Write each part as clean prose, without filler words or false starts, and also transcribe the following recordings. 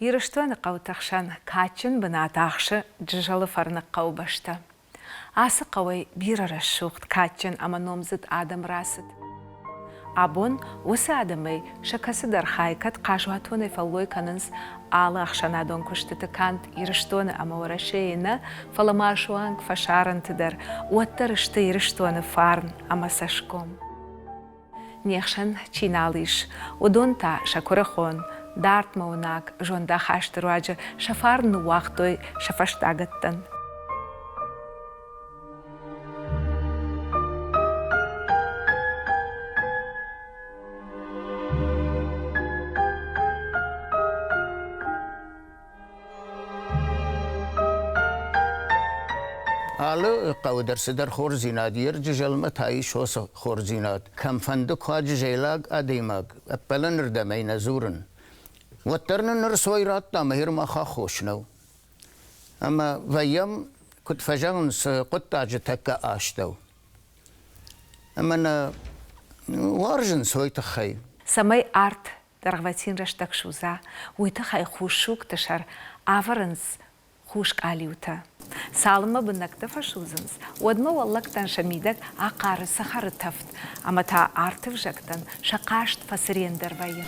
Ирыстоны хъӕуты хсӕн кадджын бынат ахсы Джызӕлы фӕрныг хъӕубӕстӕ. Ацы хъӕуӕй бирӕ рӕсугъд, кадджын ӕмӕ номдзыд адӕм рацыд. Абон уыцы адӕмӕй сӕ кӕцыдӕр хай кӕд хъазуатонӕй фӕллой кӕнынц алы ӕхсӕнадон куыстыты канд Ирыстоны ӕмӕ Уӕрӕсейы нӕ, фӕлӕ ма суанг фӕсарӕнты дӕр, уӕддӕр сты Ирыстоны фарн ӕмӕ цӕсгом. Не хсӕн чи нал ис, уыдон та сӕ куырыхон, дардмӕуынаг зондахасты руаджы сӕ фарн ныууагътой сӕ фӕстагӕттӕн. Алы хъӕуы дӕр цыдӕр хорздзинад, йе рджызӕлмӕ та ис уыцы хорздзинад. Кӕмфӕнды куы аджызӕйлаг адӕймаг, ӕппӕлӕнырдӕм ӕй нӕ дзурын, уӕддӕр нын ныр сой радта ӕмӕ йыр мах аххос нӕу. Ӕмӕ вӕййӕм, куыд фӕзӕгъынц, хъуыддаджы тӕккӕ астӕу. Ӕмӕ нӕ уарзынц уый тыххӕй. Цӕмӕй арт дӕргъвӕтин рӕстӕг судза, уый тыххӕй хус сугты сӕр ӕвӕрынц хус къалиутӕ. Цалынмӕ бынӕгтӕ фӕсудзынц, уӕдмӕ уӕллӕгтӕн сӕ мидӕг ахъары цӕхӕры тӕфт ӕмӕ та арты взӕгтӕн сӕ хъазт фӕцырендӕр вӕййы.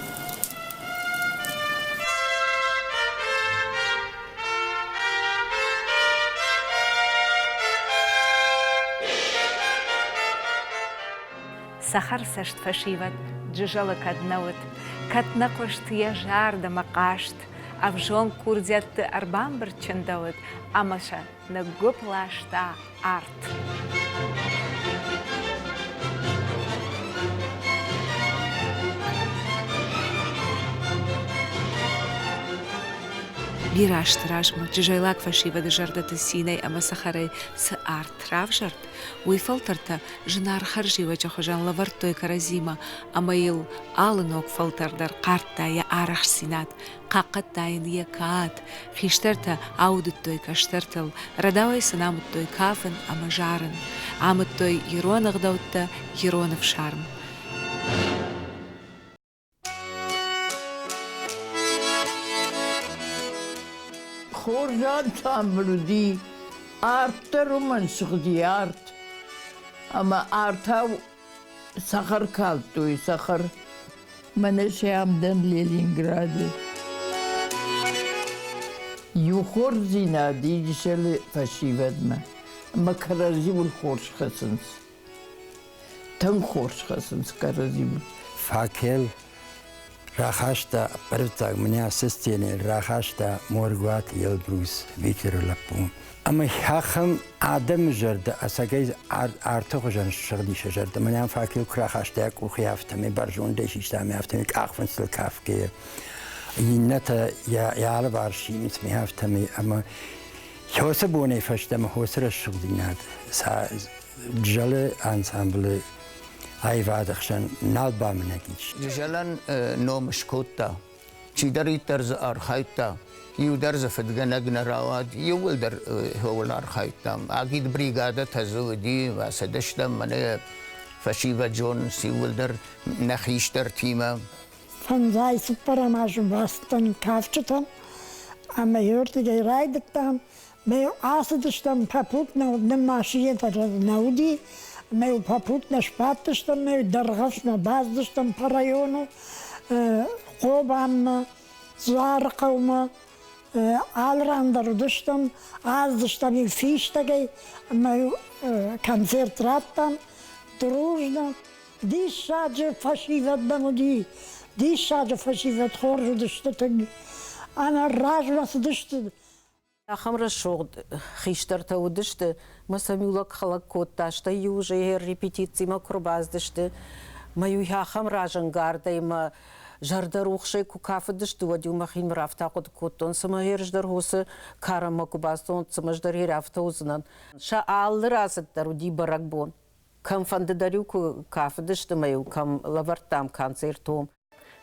Цӕхӕрцӕст фӕсивӕд Джызӕлы кӕд нӕ уыд, кӕд нӕ хъуыст йӕ зӕрдӕмӕ хъазт, ӕвзонг курдиӕтты ӕрбамбырд чындӕуыд ӕмӕ сӕ ныггуыпп ласта арт. Бирӕ азты размӕ джызӕйлаг фӕсивӕды зӕрдӕты цинӕй ӕмӕ цӕхӕрӕй цы арт равзӕрд, уый фӕлтӕртӕ зынаргъ хӕрзиуӕджы хуызӕн лӕвӕрдтой кӕрӕдзимӕ ӕмӕ йыл алы ног фӕлтӕр дӕр хъардта йӕ арӕхстдзинад, хъахъхъӕдта йын йӕ кад, хистӕртӕ аудыдтой кӕстӕртыл, рӕдауӕй сын амыдтой кафын ӕмӕ зарын, амыдтой ирон ӕгъдӕуттӕ, ирон ӕфсарм. Хорз ансамбль уыди, арт дӕр уымӕн сыгъди, арт. Ӕмӕ артау цӕхӕр калдтой, цӕхӕр. Мӕнӕ сӕм дӕн Ленинграды. Иу хорздзинад Иджелы фӕсивӕдмӕ, ӕмӕ кӕрӕдзиуыл хорз хӕцынц. Тынг хорз хӕцынц кӕрӕдзиуыл. Факел рахаста ӕппӕрццаг мӕнӕ ацы сценӕйыл рахаста Моргуаты Елбрус, Викторы лӕппу. Ӕмӕ ахӕм адӕмы зӕрдӕ ӕцӕгӕй арты хуызӕн ссыгъди сӕ зӕрдӕ. Мӕнӕ факел куы рахаста йӕ къухы, афтӕмӕй бӕрзондӕй систа ӕмӕ афтӕмӕй къахфындзтыл кафгӕйӕ. Иннӕтӕ йӕ алыварс симынц ме афтӕмӕй ӕмӕ Хосы бонӕй фӕстӕмӕ хосы рӕсугъддзинад Джызӕлы ансамблы аивады хсӕн нал бамынӕг ис. Джызӕлӕн ном скодта, чидӕриддӕр дзы архайдта, иу дӕр дзы фыдгӕнӕг нӕ рауад, иууылдӕр ууыл архайдтам. Агид бригадӕтӕ дзы уыди, ацыдыстӕм, мӕнӕ фӕсивӕд зонынц иууылдӕр нӕ хистӕртимӕ. Фӕндзай цыппӕрӕм азы бацыдтӕн кафджытӕм ӕмӕ ердыгӕй райдыдтам. Ме ацыдыстӕм попутно, нын машинӕтӕ нӕ уыди, ме попутно сбадтыстӕм, ме Дӕргъӕвсмӕ бацыдыстӕм по району, Хъобанмӕ, Дзуарыхъӕумӕ, алы ран дӕр уыдыстӕм, ацыдыстӕм-иу фистӕгӕй ӕмӕ концерт радтам дружно. Диссаджы фӕсивӕд нӕм уыди, диссаджы фӕсивӕд хорз уыдысты тынг. Ӕмӕ размӕ цыдысты. Ахӕм рӕсугъд хистӕртӕ уыдысты, мӕ сӕм-иу лӕг хӕлӕг кодта, стӕй-иу уже репетицимӕ куы рбацыдысты, мӕ-иу ахӕм разӕнгардӕй мӕ зӕрдӕрухсӕй куы кафыдысты, уӕд-иу мӕхимӕ афтӕ хъуыды кодтон, цымӕ ӕз дӕр уыцы карӕнмӕ куы бацыдтон, цымӕ ӕз дӕр афтӕ уыдзынӕн. Сӕ алы рацыд дӕр уыди бӕрӕгбон. Кӕмфӕнды дӕр-иу куы кафыдысты ӕмӕ-иу кӕм лӕвӕрдтам концерт, уым.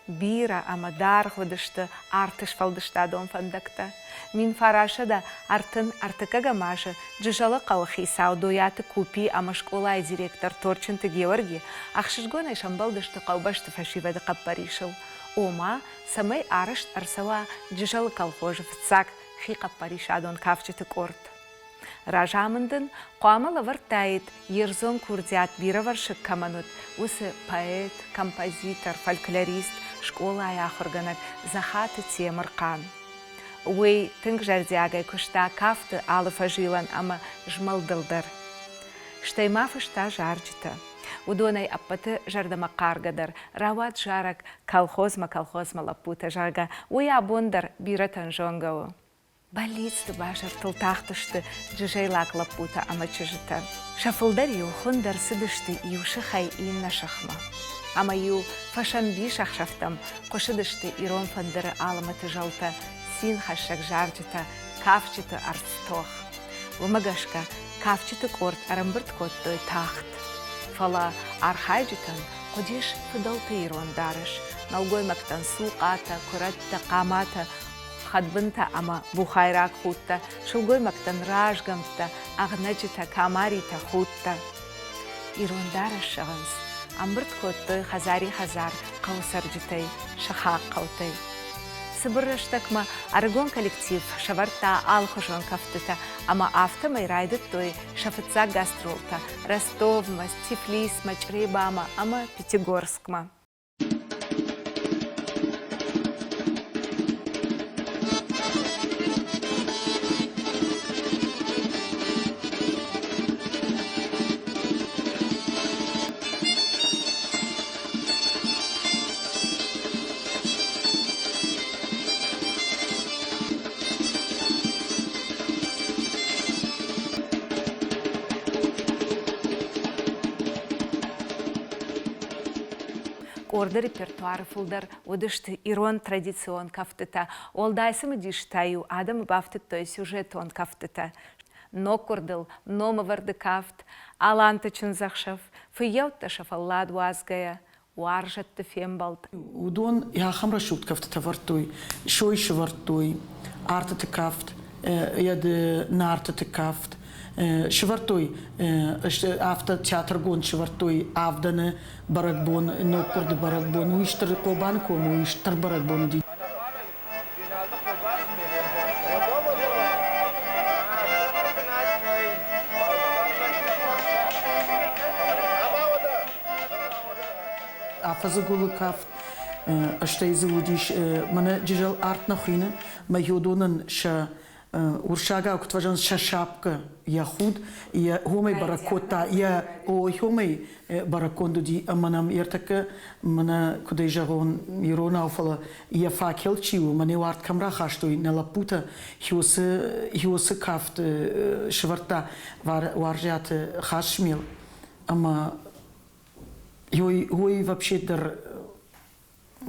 Бирӕ ӕмӕ даргъ уыдысты арты сфӕлдыстадон фӕндӕгтӕ. 1933 азы Джызӕлы хъӕуы хицау Дойаты Купи ӕмӕ скъолайы директор Торчынты Георги ӕхсызгонӕй сӕмбӕлдысты хъӕубӕсты фӕсивӕды хъӕппӕрисыл. Ома, цӕмӕй арӕзт ӕрцӕуа Джызӕлы колхозы фыццаг хихъӕппӕрисадон кафджыты къорд. Разамынд ын хъуамӕ лӕвӕрдтаид йе рдзон курдиат бирӕвӕрсыг кӕмӕн уыд, уыцы поэт, композитор, фольклорист, скъолайы ахуыргӕнӕг Дзӕхаты Темырхъан. Уый тынг зӕрдиагӕй куыста кафты алы фӕзилӕн ӕмӕ змӕлдыл дӕр. Стӕй ма фыста зарджытӕ. Уыдонӕй ӕппӕты зӕрдӕмӕхъаргӕдӕр рауад зарӕг «Колхозмӕ, колхозмӕ лӕппутӕ», зӕгъгӕ, уый абон дӕр бирӕтӕн зонгӕ у. Бӕллицты базартыл тахтысты джызӕйлаг лӕппутӕ ӕмӕ чызджытӕ. Сӕ фылдӕр-иу хуынд ӕрцыдысты иу сыхӕй иннӕ сыхмӕ. Ӕмӕ-иу фӕсӕмбисӕхсӕвтӕм хъуысыдысты ирон фӕндыры алымыты зӕлтӕ, цинхӕссӕг зарджытӕ, кафджыты ӕрцтох. Уымӕ гӕсгӕ кафджыты къорд ӕрӕмбырд кодтой тахт. Фӕлӕ архайджытӕн хъуыдис фыдӕлты ирон дарӕс, нӕлгоймӕгтӕн цухъатӕ, куырӕттӕ, хъаматӕ, хӕдбынтӕ ӕмӕ бухайраг худтӕ, сылгоймӕгтӕн разгӕмттӕ, ӕгънӕджытӕ, камаритӕ, худтӕ. Ирон дарӕс зӕгъынц, ӕмбырд кодтой хӕдзари-хӕдзар хъӕуы цӕрджытӕй, сыхаг хъӕутӕй. Цыбыр рӕстӕгмӕ ӕрыгон коллектив сӕвӕрдта алыхуызон кӕфтытӕ ӕмӕ афтӕмӕй райдыдтой сӕ фыццаг гастролтӕ Ростовмӕ, Тифлисмӕ, Чъребамӕ ӕмӕ Пятигорскмӕ. Къорды репертуары фылдӕр уыдысты ирон традицион кӕфтытӕ, уӕлдай цымыдистӕ-иу адӕмы бафтыдтой сюжетон кӕфтытӕ. Ноггуырдыл номӕвӕрды кафт, Аланты чындзӕхсӕв, фыййӕуттӕ сӕ фӕллад уадзгӕйӕ, уарзӕтты фембӕлд. Уыдон ахӕм рӕсугъд кӕфтытӕ вӕрдтой, сой сывӕрдтой, артыты кафт, йӕ нартыты кафт, сывӕрдтой афтӕ театргонд сывӕрдтой авдӕны бӕрӕгбон, ноггуырды бӕрӕгбон, уый стыр Хъобаны комы уый стыр бӕрӕгбон уыди. Афӕдзы гуылы кафт, стӕй дзы уыдис мӕнӕ Джызӕл арт нӕ хуины, мӕ йодонӕн сӕ уырыссагау куыд фӕзӕгъынц, сӕ шапкӕ, йӕ худ, йӕ хомӕй бӕрӕг кодта, йӕ хомӕй бӕрӕггонд уыди ӕмӕ нӕм ӕртӕккӕ мӕнӕ куыдӕй зӕгъон иронау, фӕлӕ йӕ факел чи у, мӕнӕ уарт кӕм рахастой нӕ лӕппутӕ, Хиосы кафт сывӕрдта Уарзиаты Хасмел ӕмӕ уый вообще дӕр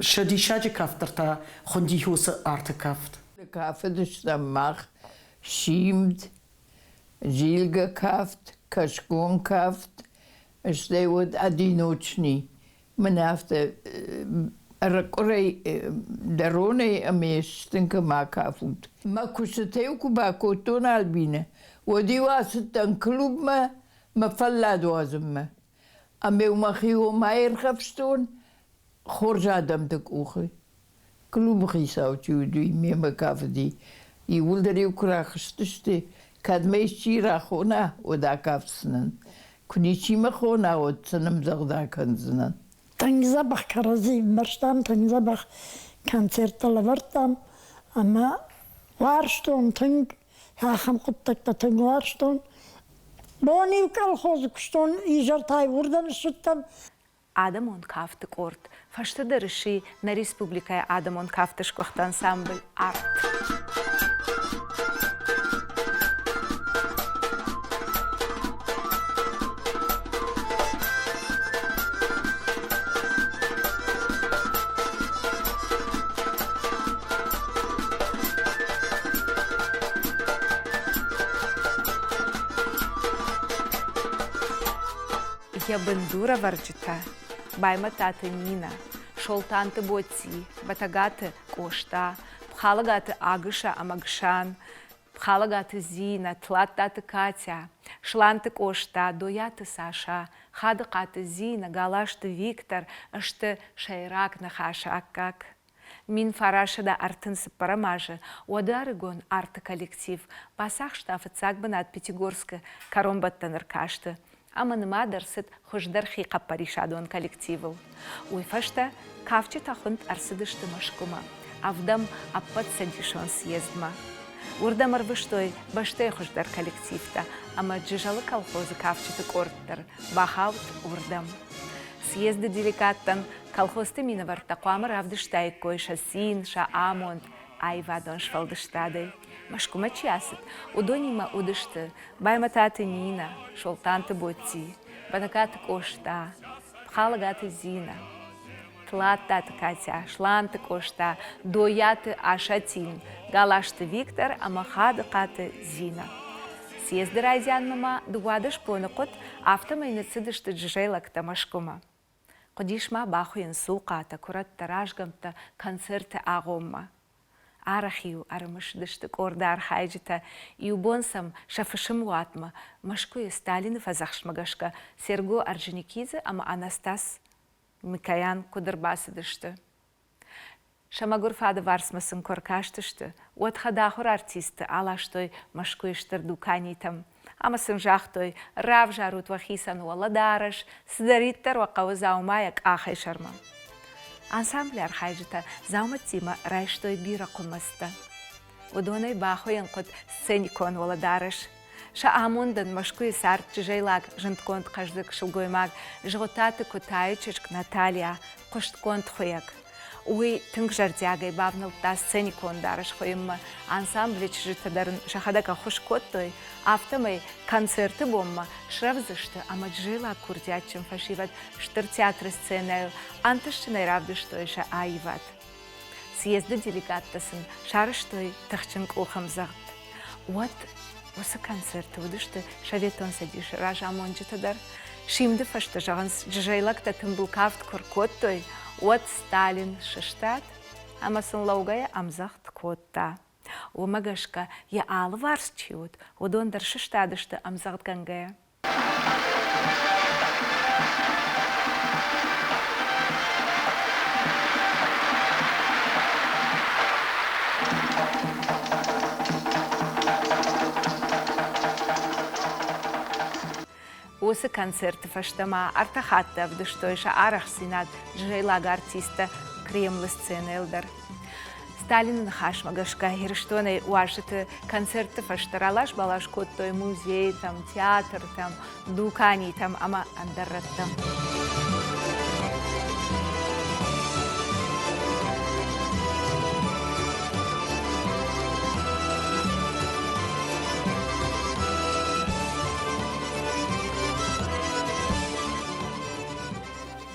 сӕ диссаджы кафт дӕр та хуынди Хиосы арты кафт. Кафыдыстӕм мах симд, зилгӕ кафт, кӕсгон кафт, стӕй уыд одиночный. Мӕн афтӕ ӕркъуырӕй дӕронӕй ӕмӕ стын кӕм акафут. Мӕ куыстытӕ-иу куы бакодтон Альбинӕ, уӕд-иу ацыдтӕн клубмӕ мӕ фӕллад уадзынмӕ. Ӕмӕ-иу мӕхи уым аирхӕфстон хорз адӕмты къухы. Клубы хицау чи уыд, уый мемӕ кафыди. Иууылдӕр-иу куы рахызтысты, кӕд мӕ исчи рахона, уӕд акафдзынӕн. Куы ничи мӕ хона, уӕд сын ӕмдзӕгъд акӕндзынӕн. Тынг дзӕбӕх кӕрӕдзи мбӕрстам, тынг дзӕбӕх концерттӕ лӕвӕрдтам ӕмӕ уарзтон тынг, ахӕм хъуыддӕгтӕ тынг уарзтон. Бон-иу колхозы куыстон, изӕртӕй уырдӕм ссыдтӕн. Адӕмон кафты къорд фӕстӕдӕр сси нӕ республикӕйы адӕмон кафты сгуыхт ансамбль «Арт». Йӕ бындурӕвӕрджытӕ Баймӕтаты Нинӕ, Солтанты Боци, Бӕтӕгаты Къоста, Пхалӕгаты Агыса ӕмӕ Гсан, Пхалӕгаты Зинӕ, Тлаттаты Катя, Сланты Къоста, Дойаты Саша, Хадыхъаты Зинӕ, Галазты Виктор сты сӕйраг ныхасы аккаг. 1934 азы уӕды ӕрыгон арты коллектив бацахста фыццаг бынат Пятигорскы кӕронбӕттӕн ӕркасты ӕмӕ нымад ӕрцыд хуыздӕр хихъӕппӕрисадон коллективыл. Уый фӕстӕ кафджытӕ хуынд ӕрцыдысты Мӕскуымӕ, ӕвдӕм ӕппӕтцӕдисон съездмӕ. Уырдӕм ӕрвыстой бӕстӕйы хуыздӕр коллективтӕ ӕмӕ Джызӕлы колхозы кафджыты къорд дӕр бахауд уырдӕм. Съезды делегаттӕн колхозты минӕвӕрттӕ хъуамӕ равдыстаиккой сӕ цин, сӕ амонд аивадон сфӕлдыстадӕй. Мӕскуымӕ чи ацыд, уыдонимӕ уыдысты Баймӕтаты Нинӕ, Солтанты Бодти, Бӕтӕгаты Къоста, Пхалӕгаты Зинӕ, Тлаттаты Катя, Сланты Къоста, Дойаты Асатин, Галазты Виктор ӕмӕ Хадыхъаты Зинӕ. Съезды райдианмӕ ма 12 боны хъуыд, афтӕмӕй ныццыдысты джызӕйлӕгтӕ Мӕскуымӕ. Хъуыдис ма бахуыйын цухъатӕ, куырӕттӕ, разгӕмттӕ концерты агъоммӕ. Арӕх-иу ӕрымысыдысты къорды архайджытӕ, иу бон сӕм сӕ фысымуатмӕ Мӕскуыйы Сталины фӕдзӕхстмӕ гӕсгӕ Серго Орджоникидзе ӕмӕ Анастас Микоян куыд ӕрбацыдысты. Сӕ мӕгуыр фадыварцмӕ сын куы ӕркастысты, уӕд хӕдахуыр артистты аластой Мӕскуыйы стыр дуканитӕм ӕмӕ сын загътой, равзарут уӕхицӕн уӕлӕдарӕс, цыдӕриддӕр уӕ хъӕуы дзаумайӕ къахӕй сӕрмӕ. Ансамблы архайджытӕ дзаумӕттимӕ райстой бирӕ хъуымӕцтӕ. Уыдонӕй бахуыйын хъуыд сценикон уӕлӕдарӕс. Сӕ амондӕн Мӕскуыйы цард чызӕйлаг зындгонд хъӕздыг сылгоймаг Згъуытаты Куытайы чызг Наталья, хъуыстгонд хуыйӕг. Уый тынг зӕрдиагӕй бавнӕлдта сценикон дарӕс хуыйынмӕ, ансамблы чызджытӕ дӕр ын сӕхӕдӕг ӕххуыс кодтой, афтӕмӕй концерты бонмӕ срӕвдз сты ӕмӕ джызӕйлаг курдиатджын фӕсивӕд Стыр театры сценӕйыл ӕнтыстджынӕй равдыстой сӕ аивад. Съезды делегаттӕ сын сарӕзтой тыхджын къухӕмдзӕгъд. Уӕд уыцы концерты уыдысты Советон Цӕдисы разамонджытӕ дӕр. Симды фӕстӕ, зӕгъынц, джызӕйлӕгтӕ тымбыл кафт куы ркодтой, уӕд Сталин сыстад ӕмӕ сын лӕугӕйӕ ӕмдзӕгъд кодта. Уымӕ гӕсгӕ йӕ алыварс чи уыд, уыдон дӕр сыстадысты ӕмдзӕгъдгӕнгӕйӕ. Уыцы концерты фӕстӕ ма ӕртӕ хатты ӕвдыстой сӕ арӕхстдзинад джызӕйлаг артисттӕ Кремлы сценӕйыл дӕр. Сталины ныхасмӕ гӕсгӕ Ирыстонӕй уазджыты концертты фӕстӕ ралас-балас кодтой музейтӕм, театртӕм, дуканитӕм ӕмӕ ӕндӕр рӕттӕм.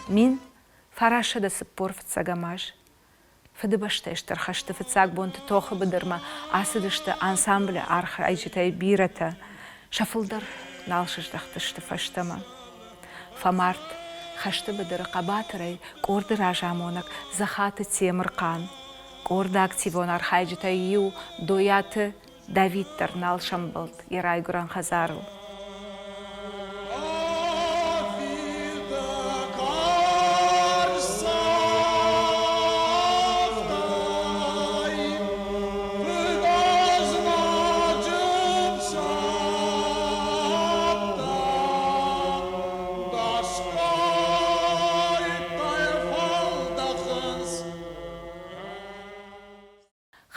1945 аз Фыдыбӕстӕйы Стыр хӕсты фыццаг бонты тохы быдырмӕ ацыдысты ансамблы архайджытӕй бирӕтӕ, сӕ фылдӕр нал сыздӕхтысты фӕстӕмӕ. Фӕмард хӕсты быдыры хъӕбатырӕй къорды разамонӕг Дзӕхаты Темырхъан. Къорды активон архайджытӕй иу Дойаты Давид дӕр нал сӕмбӕлд йӕ райгуырӕн хӕдзарыл.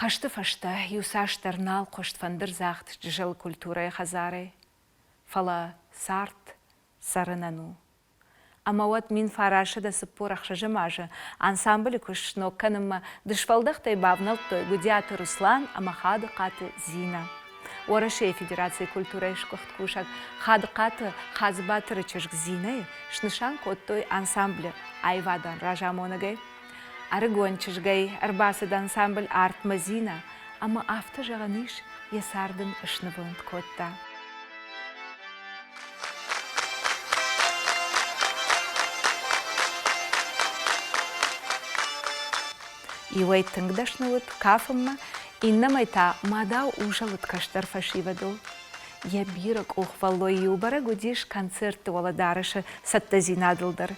Хӕсты фӕстӕ иуцасдӕр нал хъуыст фӕндырдзагъд Джызӕлы культурӕйы хӕдзарӕй, фӕлӕ цард цӕрынӕн у. Ӕмӕ уӕд 1946 азы ансамблы куыст сног кӕнынмӕ дысфӕлдӕхтӕй бавнӕлдтой Гуыдиаты Руслан ӕмӕ Хадыхъаты Зинӕ. Уӕрӕсейы Федерацийы культурӕйы сгуыхт кусӕг Хадыхъаты Хадзыбатыры чызг Зинӕйы снысан кодтой ансамблы аивадон разамонӕгӕй. Ӕрыгон чызгӕй ӕрбацыд ансамбль Артмӕ Зинӕ ӕмӕ афтӕ зӕгъӕн ис, йӕ цард ын снывонд кодта. Иуӕй тынг дӕсны уыд кафынмӕ, Иннӕмӕй та мадау узӕлыд кӕстӕр фӕсивӕдыл. Йӕ бирӕ къухвӕллой-иу бӕрӕг уыдис концертты уӕлӕдарӕсы цӕттӕдзинадыл дӕр.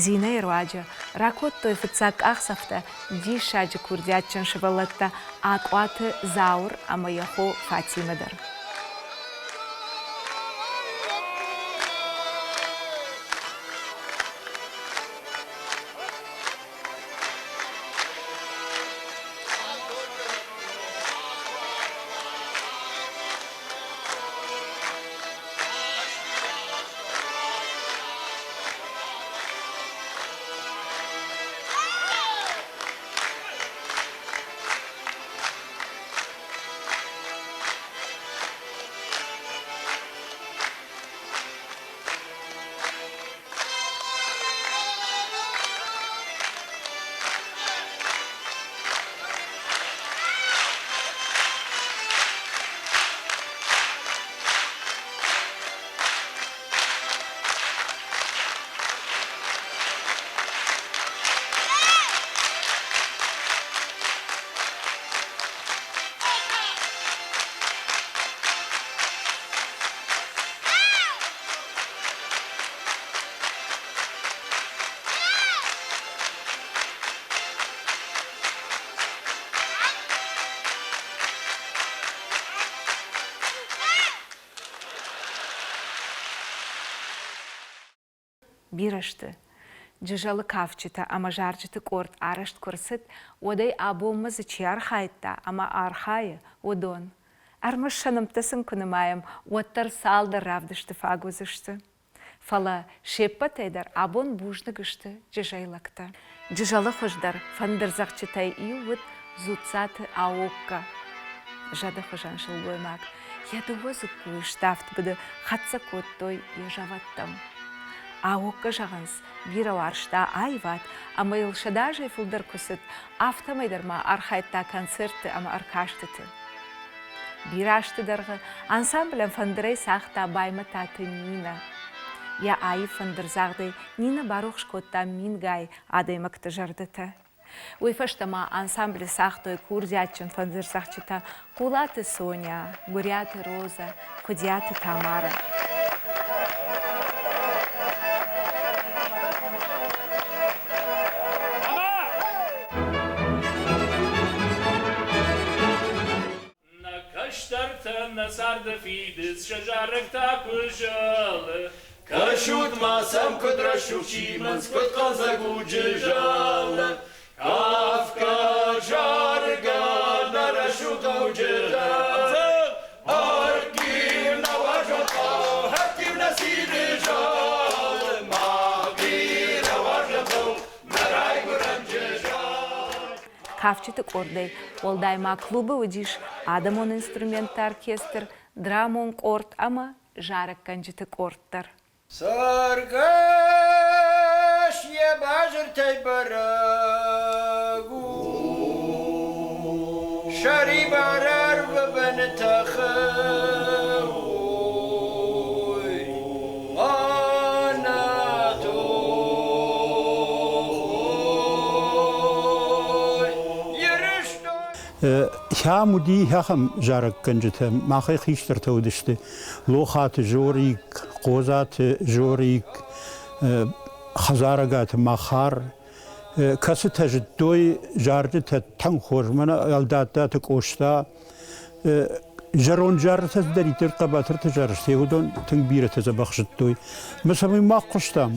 Зинӕйы руаджы ракодтой фыццаг къахдзӕфтӕ диссаджы курдиатджын сывӕллӕттӕ Акъуаты Зауыр ӕмӕ йӕ хо Фатимӕ дӕр. Бирӕ сты. Джызӕлы кафджытӕ ӕмӕ зарджыты къорд арӕзт куы рцыд, уӕдӕй абонмӕ дзы чи архайдта ӕмӕ архайы, уыдон. Ӕрмӕст сӕ нӕмттӕ сын куы нымайӕм, уӕддӕр цалдӕр равдысты фаг уыдзысты. Фӕлӕ се ппӕтӕй дӕр абон бузныг сты джызӕйлӕгтӕ. Джызӕлы хуыздӕр фӕндырдзӕгъдджытӕй иу уыд Дзуццаты Аокка. Зӕды хуызӕн сылгоймаг йӕ дыууӕ дзыккуйы ставд быды хӕццӕ кодтой йӕ зӕвӕттӕм. Аокка, зӕгъынц, бирӕ уарзта аивад ӕмӕ йыл сӕдӕазӕй фылдӕр куы цыд, афтӕмӕй дӕр ма архайдта концертты ӕмӕ ӕркастыты. Бирӕ азты дӕргъы ансамблӕн фӕндырӕй цагъта Баймӕтаты Нинӕ. Йӕ аив фӕндырдзагъдӕй Нинӕ барухс кодта мингай адӕймӕгты зӕрдӕтӕ. Уый фӕстӕ ма ансамблы цагътой курдиатджын фӕндырдзӕгъдджытӕ Хъулаты Соня, Гуыриаты Розӕ, Куыдиаты Тамарӕ. Нӕ кӕстӕртӕ нӕ царды фидыц, сӕ зарӕг та куы зӕлы. Кӕсут-ма сӕм, куыд рӕсугъд симынц, куыд хъӕлдзӕг у Джызӕлы. Кафгӕ, заргӕ, нӕ рӕсугъд у Джызӕлы. Ӕрттив нӕ уарзон хъӕу, ӕрттив нӕ цины залы. Мах бирӕ уарзӕм дӕу, нӕ райгуырӕн Джызӕл. Кафджыты къордӕй уӕлдай ма клубы уыдис адӕмон инструментты оркестр, драмон къорд ӕмӕ зарӕггӕнджыты къорд дӕр. Цӕргӕс йӕ базыртӕй бӕрӕг у, сӕрибар арвы бын тӕхы. Хӕм уыди ахӕм зарӕггӕнджытӕ, махӕй хистӕртӕ уыдысты Лохаты Жорик, Хъодзаты Жорик, Хӕдзарӕгаты Махар, кӕцытӕ зыдтой зарджытӕ тынг хорз, мӕнӕ Ӕлдаттаты Къоста, зӕронд зарджытӕ цыдӕриддӕр хъӕбатырты зарджытӕ, уыдон тынг бирӕтӕ дзӕбӕх зыдтой. Мӕ цӕмӕй мах хъуыстам,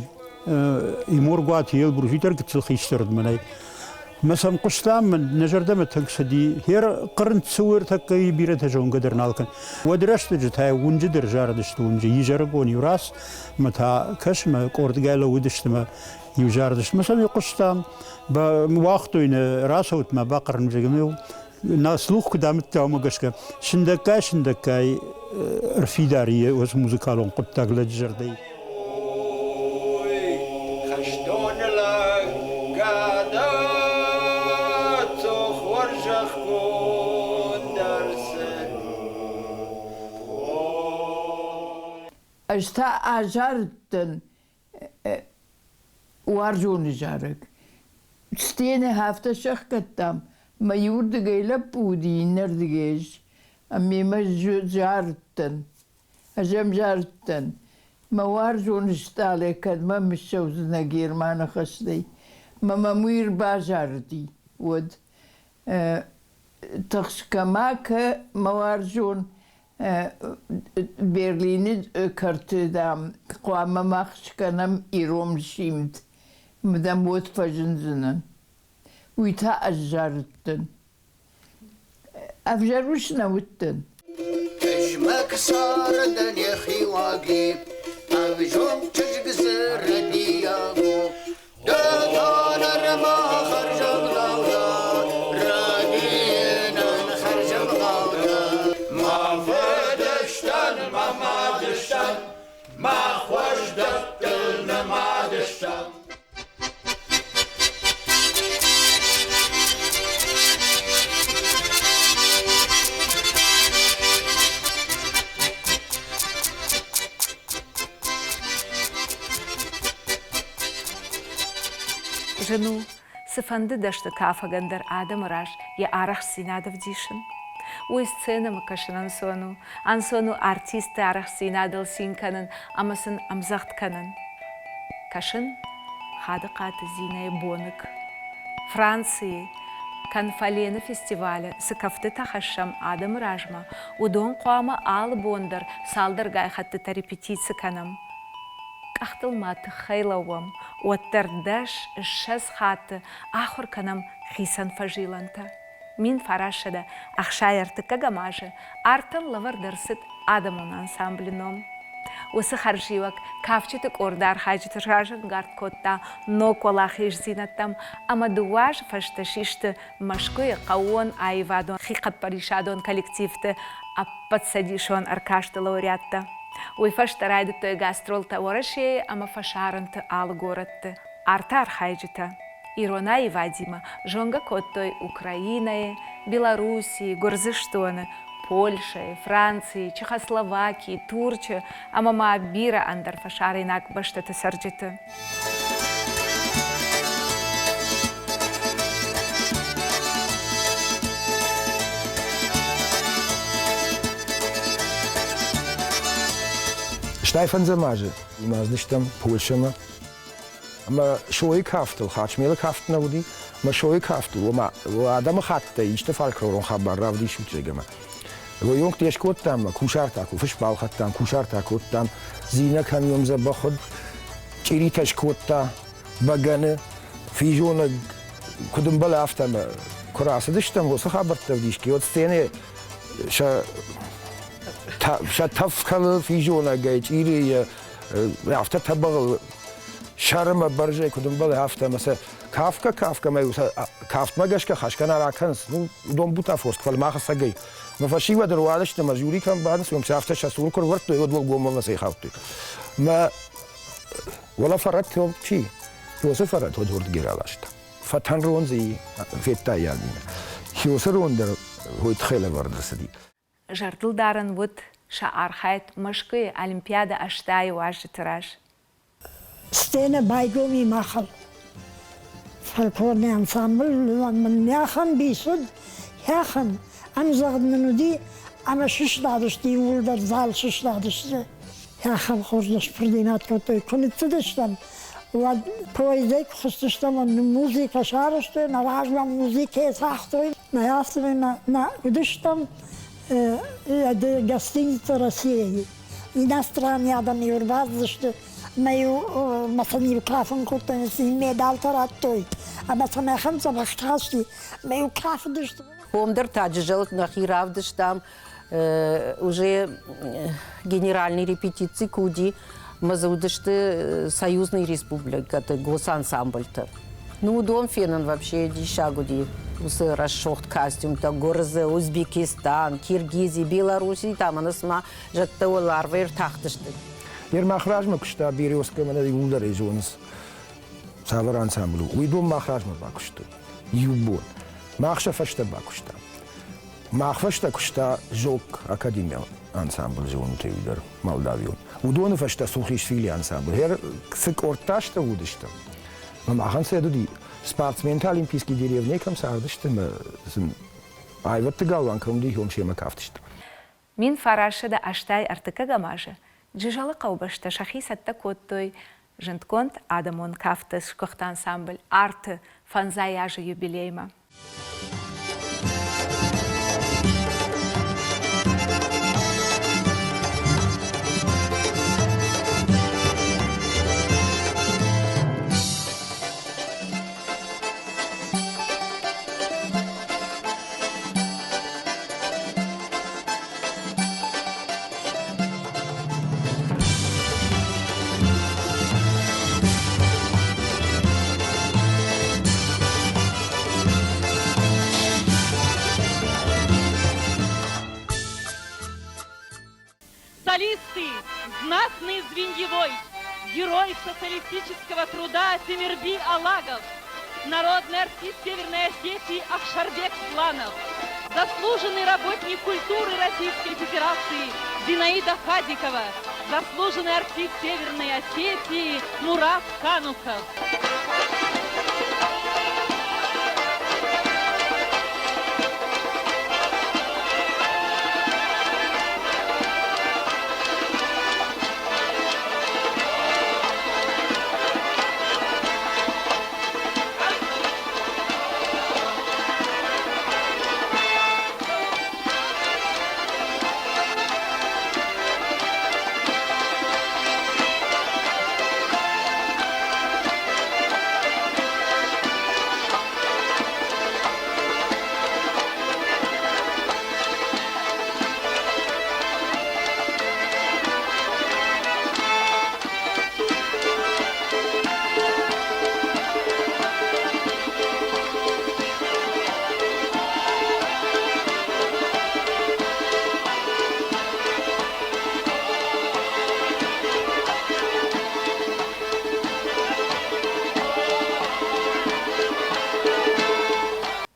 Моргуаты Елбрус, уый дӕр гыццыл хистӕр уыд мӕнӕй. Мӕ сӕм хъуыстам, нӕ зӕрдӕмӕ тынг цыди. Хер хъырнт цы у ӕртӕккӕйы бирӕтӕ зонгӕ дӕр нал кӕн. Уӕд рӕстӕджы та уынджы дӕр зарыдысты уынджы, изӕрыгон-иу рац, мӕ та кӕс, мӕ къордгай лӕууыдысты мӕ иу зарыдысты. Мӕ сӕм хъуыстам, уагътой нӕ, рацӕут мӕ бахъырнджыгмӕ нӕ слух куыд амыдта, уымӕ гӕсгӕ сындӕггай-сындӕггай ӕрфидар и уыцы музыкалон хъуыддаг лӕджы зӕрдӕйы. Хӕстон лӕг гӕдӕцох хорзӕхгонд ӕрцыд. Ӕз та азарыдтӕн уарзоны зарӕг. Стены афтӕ сӕхгӕдтам. Мӕ иуырдыгӕй лӕппу уыди, иннӕрдыгӕй ӕз. Ӕмӕ мемӕ зарыдтӕн. Ӕз ӕм зарыдтӕн. Мӕ уарзон стъалӕ кӕдмӕ ссӕудзынӕ Германы хӕстӕй? Мӕ мӕм уый ӕрбазарыди, уӕд. Тыхсгӕ ма кӕ, мӕ уарзон, Берлины кӕрты, дам, хъуамӕ мах скӕнӕм ирон симд, дам, уӕд фӕзындзынӕн. Уый та ӕз зарыдтӕн. Ӕвзӕр ус нӕ уыдтӕн. Тызмӕг цардӕн йӕхи уаги, ӕвзонг чызг дзы рӕдийаг у. Ды та нырма хӕрзӕгъдау дӕ, рӕдийынӕн хӕрзӕгъдау дӕ. Мӕ фыдыстӕн, мӕ мадыстӕн, мӕ хуыздӕттыл нымадыстӕм. Зын у, цыфӕнды дӕсны кафӕгӕн дӕр адӕмы раз йӕ арӕхстдзинад ӕвдисын. Уый сценӕмӕ кӕсын ӕнцон у, ӕнцон у артистты арӕхстдзинадыл цин кӕнын ӕмӕ сын ӕмдзӕгъд кӕнын. Кӕсын Хадыхъаты Зинӕйы боныг. Францийы Конфалены фестивалы цы кӕфтытӕ хӕссӕм адӕмы размӕ, уыдон хъуамӕ алы бон дӕр цалдӕргай хӕттытӕ репетици кӕнӕм. Къӕхтыл ма тыххӕй лӕууӕм, уӕддӕр 10-20 хатты ахуыр кӕнӕм хицӕн фӕзилӕнтӕ. 1963 азы артӕн лӕвӕрд ӕрцыд адӕмон ансамблы ном. Уыцы хӕрзиуӕг кафджыты къорды архайджыты разӕнгард кодта ног уӕлахиздзинӕдтӕм ӕмӕ дыууӕ азы фӕстӕ систы Мӕскуыйы хъӕууон аивадон хихъӕппӕрисадон коллективты ӕппӕтцӕдисон ӕркасты лауреаттӕ. Уый фӕстӕ райдыдтой гастролтӕ Уӕрӕсейы ӕмӕ фӕсарӕнты алы горӕтты. Арты архайджытӕ ирон аивадимӕ зонгӕ кодтой Украинӕйы, Белоруссийы, Гуырдзыстоны, Польшӕйы, Францийы, Чехословакийы, Турчы ӕмӕ ма бирӕ ӕндӕр фӕсарӕйнаг бӕстӕты цӕрджыты. Стӕй фӕндзӕм азы уымӕздыстӕм Польшӕмӕ. Ӕмӕ Сойы кафтыл, Хачмелы кафт нӕ уыди, ӕмӕ Сойы кафтыл, ома адӕмы хаттӕй исты фольклорон хабар равдисут, зӕгъгӕ. Уыйонг не скодтам, кусарт фыс балхӕдтам, кусарт акодтам, Зинӕ кӕм дзӕбӕх уыд, чъиритӕ скодта, бӕгӕны, физонӕг, куыд ӕмбӕлы, афтӕ ӕмӕ куы рацыдыстӕм, уыцы хабӕрттӕ ӕвдисгӕ, уӕд сценӕйы сӕ сӕ тӕф кӕлы физонӕгӕй, чъирийӕ, афтӕ тӕбӕгъыл сӕрмӕ бӕрзӕй куыд ӕмбӕлы, афтӕ ӕмӕ сӕ кафгӕ-кафгӕ ӕмӕ сӕ кафтмӕ гӕсгӕ хӕсгӕ нӕ ракӕнынц, ну, уыдон бутафорск, фӕлӕ мах ӕцӕгӕй. Мӕ фӕсивӕд ӕруадысты ӕмӕ жюри кӕм бадынц, уым сӕ афтӕ сӕ цуры куы ӕрывӕрдтой, уӕд уӕлгоммӕ фӕцӕйхаудтой. Мӕ уӕлӕ фӕрӕт чи? Уыцы фӕрӕт уӕд уырдыгӕй раласта. Фӕтӕн рон дзы федта йӕ Хиосы рон дӕр уый тыххӕй лӕвӕрд ӕрцыди. Зӕрдылдарӕн уыд сӕ архайд Мӕскуыйы Олимпиадӕ ӕстайы уазджыты раз. Сценӕ байгом и махыл. Фольклорный ансамбль мын нӕхӕн бисуд, хӕхӕн ӕмдзӕгъд нын уыди ӕмӕ сыстадысты иууылдӕр зал сыстадысты. Ахӕм хорз сфырдинад кодтой. Куы ныццыдыстӕм, уӕд поездӕй куы хызтыстӕм, уӕд нын музыкӕ сарӕзтой, нӕ размӕ музыкӕ цагътой. Нӕ афтӕмӕй нӕ уыдыстӕм гостиница Россия-йы. Иностранный адӕм-иу ӕрбацыдысты ӕмӕ-иу мӕ сын-иу кафын кодтой, сын медалтӕ радтой. Ӕмӕ сӕм ахӕм дзӕбӕх касти, ӕмӕ-иу кафыдысты. Уым дӕр та Джызӕлы нӕхи равдыстам уже генеральный репетици куы уыди, ӕмӕ дзы уыдысты союзный республикӕты госансамбльтӕ. Ну, уыдон фенын вообще диссаг уыди. Уыцы рӕсугъд костюмтӕ Гуырдзы, Узбекистан, Киргизи, Белоруссийы та мӕнӕ цыма зӕдтӕ уӕларвӕй ӕртахтысты. Ер мах размӕ куыста Березка, мӕнӕ иууылдӕр ӕй зонынц, цавӕр ансамбль у. Уый дон мах размӕ бакуыстой. Иу бон. Мах сӕ фӕстӕ бакуыстам. Мах фӕстӕ куыста Зок академион ансамбль зонутӕй дӕр, молдавион. Уыдоны фӕстӕ Сухишвили ансамбль. Цы къордтӕ уыдысты, махӕн сӕ уыди. Спортсментӕ Олимпийский деревняйы кӕм цардысты ӕмӕ сын аивӕдты галуан кӕм уыди, уым семӕ кафтысты. 1983 азы Джызӕлы хъӕубӕстӕ сӕхи цӕттӕ кодтой зындгонд адӕмон кафты сгуыхт ансамбль «Арт-ы фӕндзай азы юбилеймӕ. Солисты, знатный звеньевой, герой социалистического труда Темирби Алагов, народный артист Северной Осетии Ахшарбек Сланов, заслуженный работник культуры Российской Федерации Зинаида Хадикова, заслуженный артист Северной Осетии Мурат Кануков.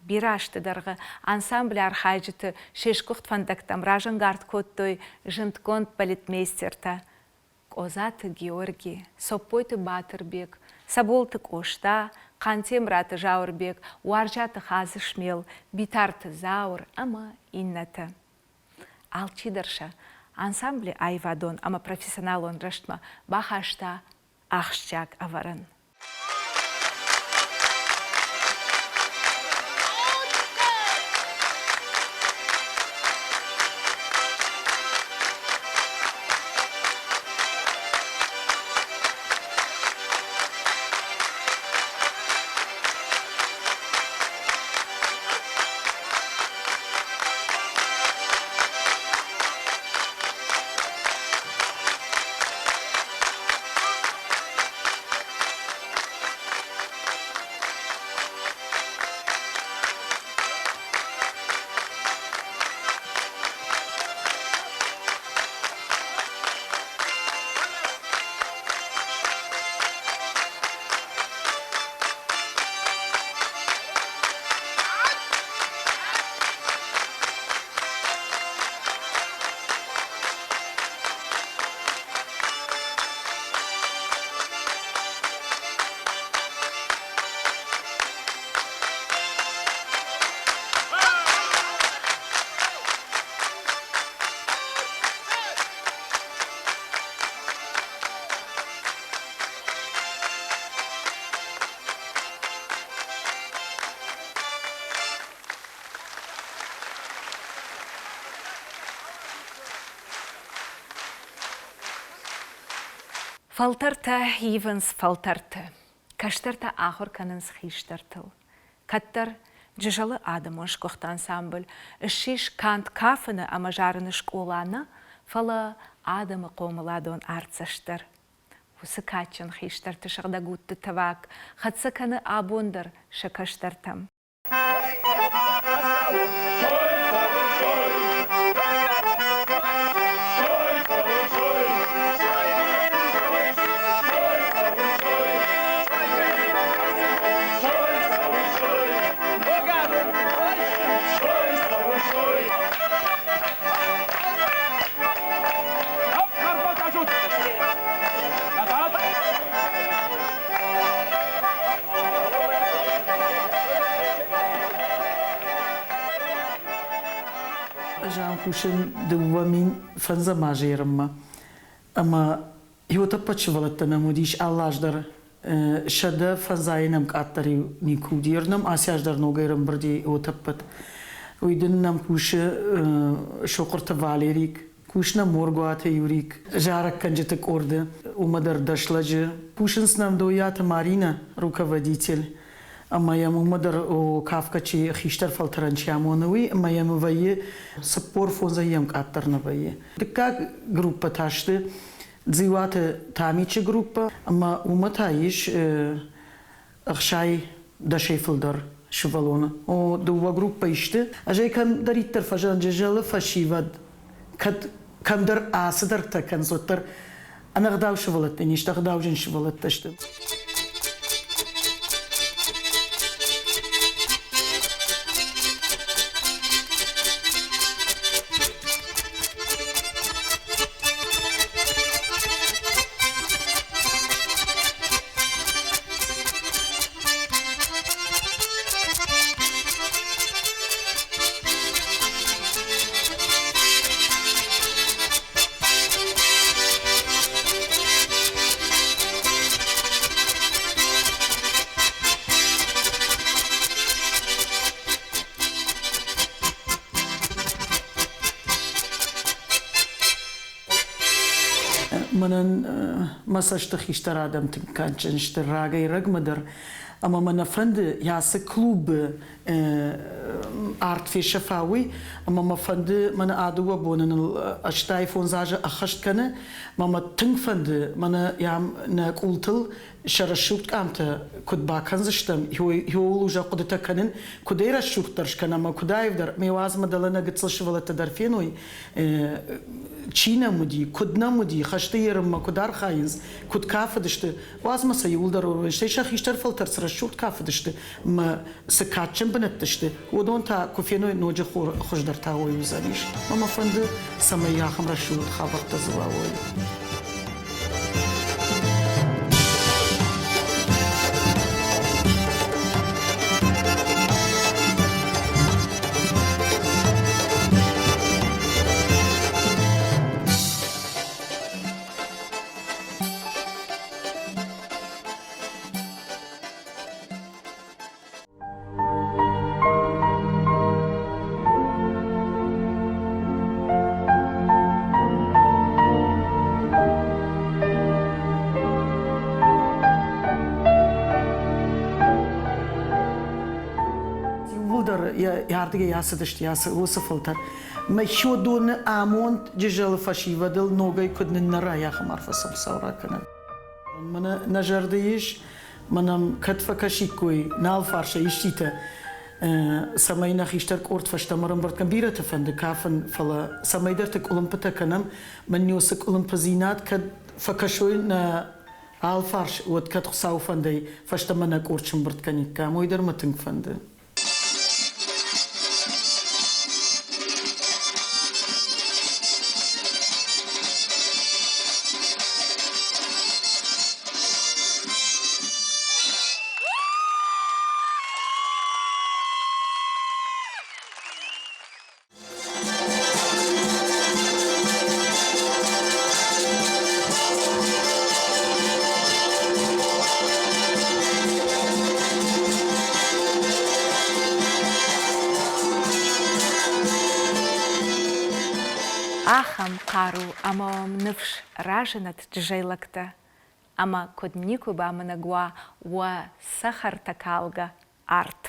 Бирӕ азты дӕргъы ансамблы архайджыты се сгуыхт фӕндӕгтӕм разӕнгард кодтой зындгонд балетмейстертӕ Къозаты Георги, Соппойты Батырбег, Цӕболты Къоста, Хъантемыраты Зауырбег, Уарзиаты Хадзысмел, Битарты Зауыр ӕмӕ иннӕтӕ. Алчидӕр сӕ ансамблы аивадон ӕмӕ профессионалон рӕзтмӕ бахаста ахсджиаг ӕвӕрӕн. Фӕлтӕртӕ ивынц фӕлтӕрты, кӕстӕртӕ ахуыр кӕнынц хистӕртыл. Кӕддӕр Джызӕлы адӕмон сгуыхт ансамбль ссис канд кафыны ӕмӕ зарыны скъола нӕ, фӕлӕ адӕмы хъомыладон артдзӕст дӕр. Уыцы кадджын хистӕрты сыгъдӕг удты тӕваг хӕццӕ кӕны абон дӕр сӕ кӕстӕртӕм. Ӕз ам кусын 2005 азы ерынмӕ. Ӕмӕ иутӕппӕт сывӕллӕттӕ нӕм уыдис алы аз дӕр 105 нӕм къаддӕр никуы уыди. Нӕм ацы аз дӕр ногӕй ӕрӕмбырд и утӕппӕт. Уый дын нӕм кусы Сохъуырты Валерик, кусы нӕм Моргуаты Юрик, зарӕггӕнджыты къорды, уымӕ дӕр дӕс лӕджы. Кусынц нӕм Дойаты Маринӕ, руководитель, ӕмӕ йӕм уымӕ дӕр кафгӕ чи хистӕр фӕлтӕрӕн чи амоны, уый, ӕмӕ йӕм вӕййы 45-ӕй йӕм къаддӕр нӕ вӕййы. Дыккаг группӕ та сты Дзиуаты Тамичы группӕ, ӕмӕ уымӕ та ис 60-ӕй фылдӕр сывӕллоны. О, дыууӕ группӕйы сты. Ӕз ӕй кӕмдӕриддӕр фӕзӕгъын, Джызӕлы фӕсивӕд кӕд кӕмдӕр ацыдӕртӕ кӕнынц, уӕддӕр ӕнӕгъдау сывӕллӕттӕ не сты, ӕгъдауджын сывӕллӕттӕ сты. Мӕнӕн мӕ цӕсты хистӕр адӕм тынг кадджын сты рагӕй-рӕгмӕ дӕр. Ӕмӕ мӕ нӕ фӕнды, ацы клубы арт фесӕфа, уый. Ӕмӕ мӕ фӕнды, мӕнӕ а дыууӕ боны ныл 85 азы ӕххӕст кӕны. Мӕ мӕ тынг фӕнды, мӕнӕ йӕм нӕ къултыл сӕ рӕсугъд къамтӕ куыд бакӕндзыстӕм, иуыл уже хъуыдытӕ кӕнын, куыд ӕй рӕсугъддӕр скӕнӕм ӕмӕ куыд аивдӕр, ме уадз мӕ дӕлӕ нӕ гыццыл сывӕллӕттӕ дӕр феной, чи нӕм уыди, куыд нӕм уыди, хӕсты ерынмӕ куыд архайынц, куыд кафыдысты, уадз мӕ сӕ иуылдӕр стӕй сӕ хистӕр фӕлтӕр цы рӕсугъд кафыдысты мӕ цы кадджын бынӕтты сты, уыдон та куы феной, ноджы хуыздӕр та уый уыдзӕнис. Мӕ мӕ фӕнды, цӕмӕй ахӕм рӕсугъд хабӕрттӕ дзы уа, уой. Иууылдӕр ардыгӕй ацыдысты уыцы фӕлтӕр. Мӕхъодоны амонд Джызӕлы фӕсивӕдыл ногӕй куыд ныннӕра, ахӕм арфӕ сӕм Хуыцау ракӕнӕд. Мӕнӕ нӕ зӕрды ис, мӕнӕ кӕд фӕкӕсиккой нал фарсӕй исчитӕ, цӕмӕй нӕ хистӕр къорд фӕстӕмӕ ӕрӕмбырд кӕн. Бирӕты фӕнды кафын, фӕлӕ цӕмӕйдӕрты къуылымпытӕ кӕнӕм. Мӕн уыцы къуылымпыдзинад кӕд фӕкӕсой нӕ алфарс, уӕд кӕд Хуыцауы фӕндӕй фӕстӕмӕ нӕ къорд сӕмбырд кӕниккам, уый дӕр мӕ тынг фӕнды. Ахӕм хъару ӕмӕ уӕм ныфс разынӕд джызӕйлӕгтӕ, ӕмӕ куыд никуы бамынӕг уа уӕ цӕхӕртӕ калгӕ арт.